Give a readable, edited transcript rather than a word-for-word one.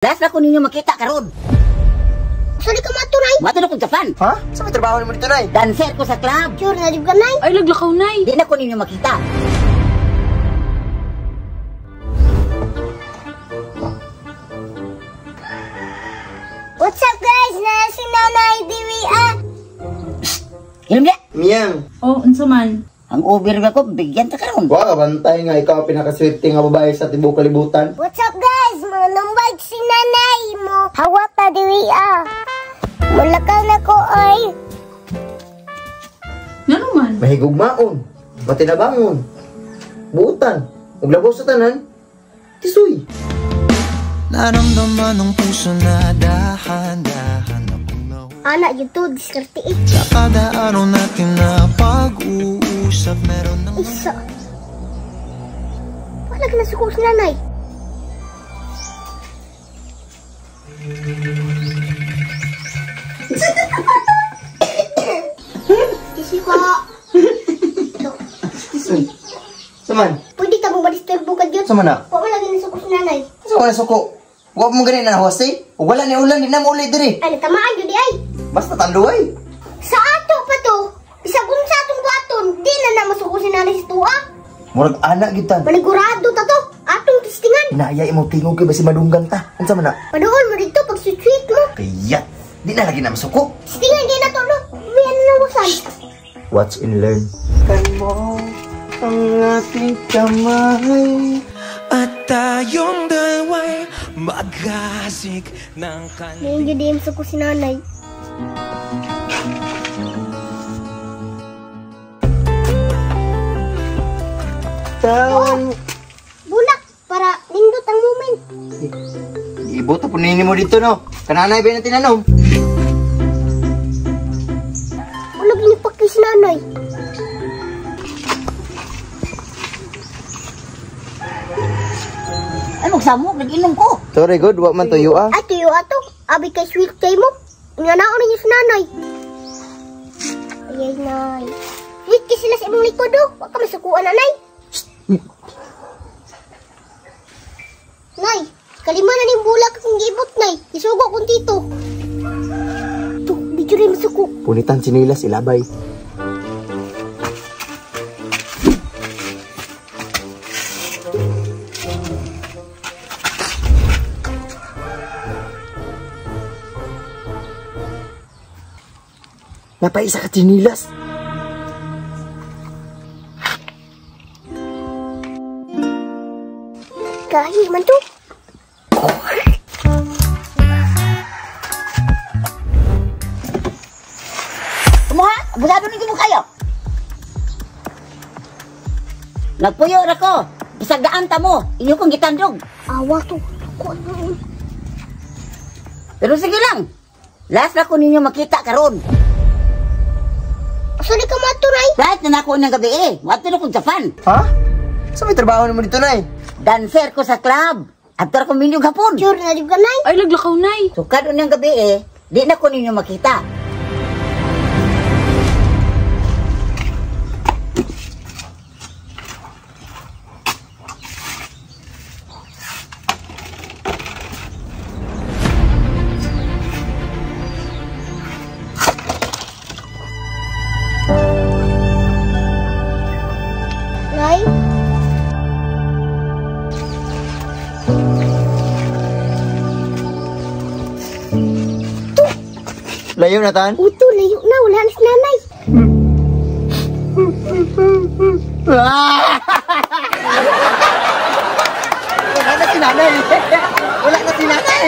Last na ko ninyo makita karon. Sali ka matunay. Mato na kong Japan. Ha? Sa may trabaho nimo dito, Nay? Dancer ko sa club. Sure na jud ka, Nay. Ay, naglakaw, Nay. Di na ko ninyo makita. What's up, guys? Na si Nanay Diwi ah. Hilom niya. Miyang. Oh, unsa man? Ang over ba ko, bigyan ta karon. Wa ka bantay nga ikaw ang pinakaswerte nga babae sa tibuok kalibutan. What's up, guys? Manumbag si Nanay mo. Hawak ta Diwi ah. Mulakaw na ko ay. Ngano man? Mahigugmaon, matinabangon, buutan, ug labaw sa tanan. Tisoy. Naramdaman ng puso na dahan-dahan akong nahu- Ana jud to diskarte eh. Sa kada araw natin na pag-uusap, meron ng Isa. Wala ka nasuko si Nanay. Tissue ko. Tisoy. Saman? Pwede ka mong madisturbo ka dyan. Sama na? Wa lagi nasuko si Nanay. Sa wala suko. Wa mo gani na huwasi. Ug wala ni ulan, di na mo uli diri. Ay, natamaan jud di ay. Basta tanduay. Sa ato pa to, bisag unsa atong buhaton, di na na masuko si Nanay sa tuwa. Murag ana gyud tan. Manigurado ta to, atong testingan. Inaya imong tingog kay basi madunggan ta. Unsa man na? Paduol mo dito pag sweet mo. Kayat. Di na lagi na masuko. Testingan gay na to no. May ano na wasan. Watch and learn. Kan mo ang ating kamay. At tayong dalawa'y mag-asik ng Ngayon jud di masuko si Nanay. Tawan. Bulak para nindot ang moment. Ibuto po nini mo dito no. Kananay ba na tinanom? Wala ginipak kay si Nanay. Ay, magsamok, nag-inom ko. Sorry good, wa man tuyo ah. Ay, tuyo ato. Abi kay sweet kay mo. Nga naon ninyo si Nanay. Ay, ay, Nay. Sweet kay sila sa imong likod oh. Wa ka masukuan, Nanay. Nay, kalima na ning bulak akong giibot, Nay. Isugo akong tito. To, di jud rin masuko. Punitan sinilas ilabay. Napaisa ka sinilas. Gahi man to. Kumuha, abusado ninyo mo kayo. Nagpuyo na ko. Bisag daan ta mo. Inyo kong gitandog. Awa to. Ko ano. Pero sige lang. Last na ko ninyo makita karon. Sali ka matunay. Flight na nako ng gabi eh. Mato na kong Japan. Ha? Sa may trabaho nimo dito, Nay? Dancer ko sa club. Adto ra ko minyong hapon. Sure na jud ka, Nay. Ay, naglakaw, Nay. So karon ng gabi eh, di na ko ninyo makita. Nay? Layo na tan. Uto, layo na. Wala na si Nanay. Wala na si Nanay. Wala na si Nanay.